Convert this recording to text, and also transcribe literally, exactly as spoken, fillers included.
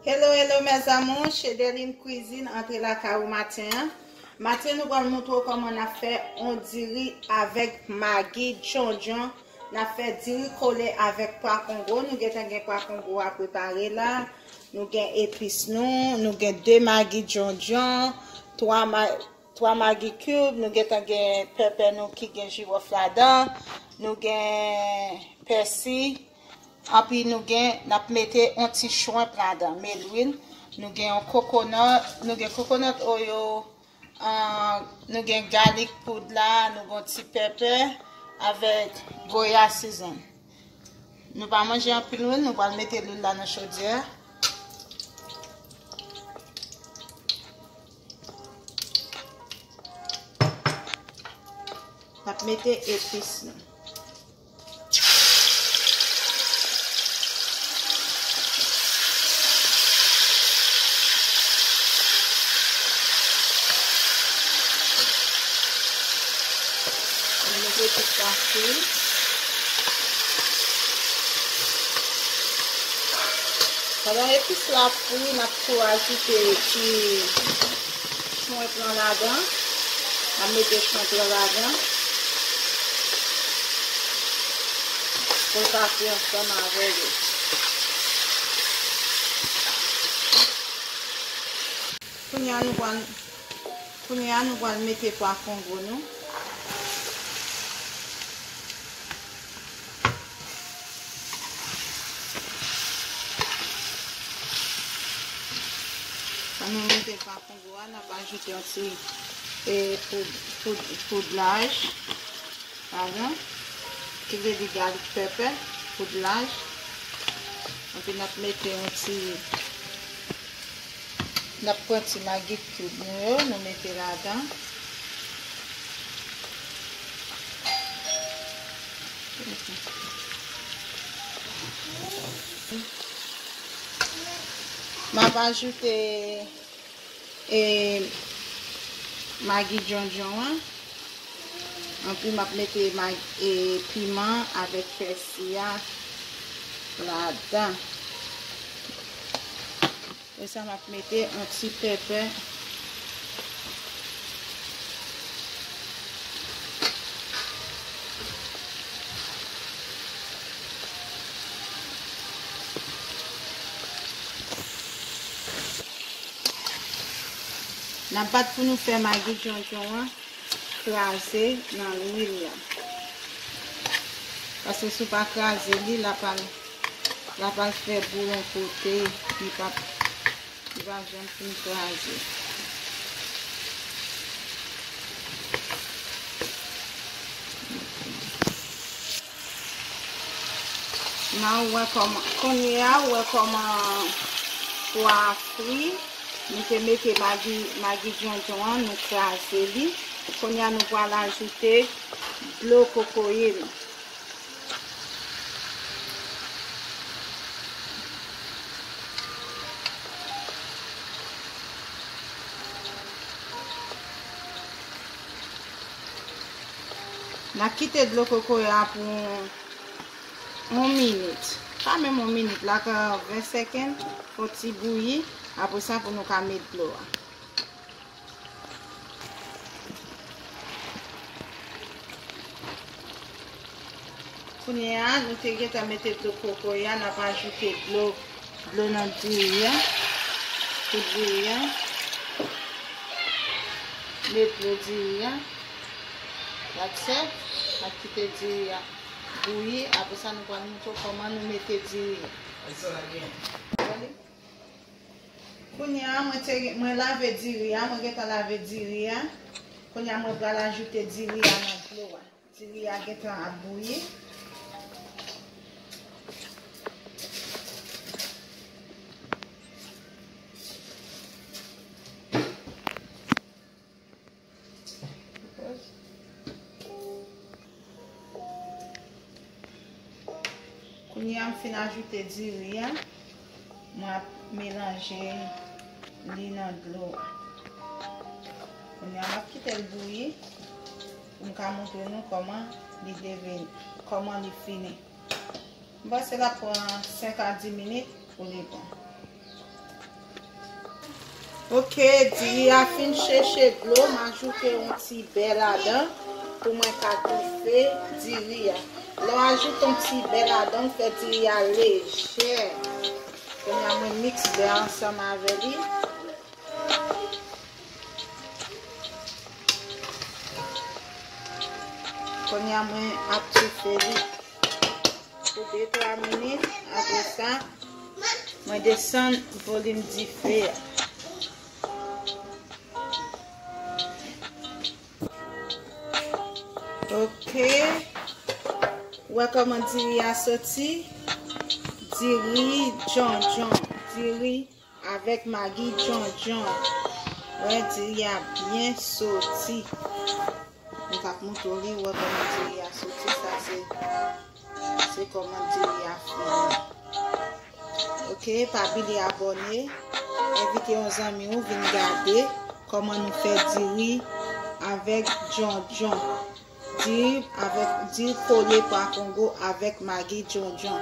Hello, hello, mes amours, Chedeline Cuisine, antre lakay ou maten an. Maten nou pral montre w kòman n ap fè yon diri avèk magi djondjon. N ap fè diri kole avèk pwa kongo. Nou gentan gen pwa kongo a prepare la. Nou gen epis nou, nou gen de magi djondjon, twa ma-, twa magi cube, nou gentan gen pèpè nou ki gen jiwòf ladan, nou gen pèsi, anpi nou gen, n ap mete yon ti shrimp ladan, men lwil, nou gen yon coconut, nou gen coconut oil, ah, nou gen garlic poud la, nou gen yon ti pèpè avèk Goya season. Nou pa manje anpil lwil, nou pral mete lwil la nan chodyè. N ap mete epis nou. Mwen mete tout sa fri. Pandan epis la ap fri, n ap tou ajoute ti shrimp lan ladan. N ap mete shrimp lan ladan. Pou l ka fri ansanm avè yo. Kounye a nou pral, kounye a nou pral mete pwa kongo nou. Pandan nou mete pwa kongo a, n ap ajoute yon ti, e, poud, poud, poud laj. Ladan, ki vle di garlic pepper, poud laj. Anpi n ap mete yon ti, n ap pran ti magi cube nou yo, nou mete ladan. M ap ajoute e magi djondjon an. Anpi m ap mete mag-, e piman avèk pèsi a ladan. Apre sa, m ap mete yon ti pèpè. N ap bat pou nou fè magi djondjon an kraze nan lwil la. Paske si w pa kraze li, l ap al, l ap al fè bouyon kote, li p ap, li p ap janm fin kraze. Nan, ou wè kòman, kounye a, ou wè kòman pwa a fri. Nou te mete magi, magi djondjon an, nou kraze li. Kounye a, nou pral ajoute dlo kokoye nou. N ap kite dlo kokoye a pou yon minit. Pa menm yon minit, like ven segonn, fè yon ti bouyi. Apre sa, pou nou ka met dlo a. Kounye a, nou te gentan mete dlo kokoye a, n ap ajoute dlo, dlo nan diri a, tout diri a. Met dlo diri a. That's it. N ap kite diri a bouyi. Apre sa, nou pral montre w kòman nou mete diri a. Kounye a, mwen te, mwen lave diri a, mwen gentan lave diri a. Kounye a, mwen pral ajoute diri a nan dlo a. Diri a gentan ap bouyi. Kounye a m fin ajoute diri a, mwen ap melanje li nan dlo a. Kounye a m ap kite l bouyi pou m ka montre nou kòman li deveni, kòman li fini. M panse l ap pran senk a dis minit pou li bon. Ok, diri a fin cheche dlo, m ajoute yon ti bè ladan pou mwen ka toufe diri a. Lè w ajoute yon ti bè ladan, w fè diri a lejè. Kounye a mwen miks bè ansanm avè li. Kounye a mwen ap toufe li pou de twa minit. Apre sa, mwen desann volim dife a. Ok. Ou wè kòman diri a soti? Diri djondjon. Diri avèk magi djondjon. Wè, diri a byen soti. Mwen t ap montre w li, ou wè kòman diri a soti. Sa se, se kòman diri a fini. Ok, pa bliye abòne. Envite yon zanmi w vin gade kòman nou fè diri avèk djondjon. Diri avèk, diri kole pwa kongo avèk magi djondjon.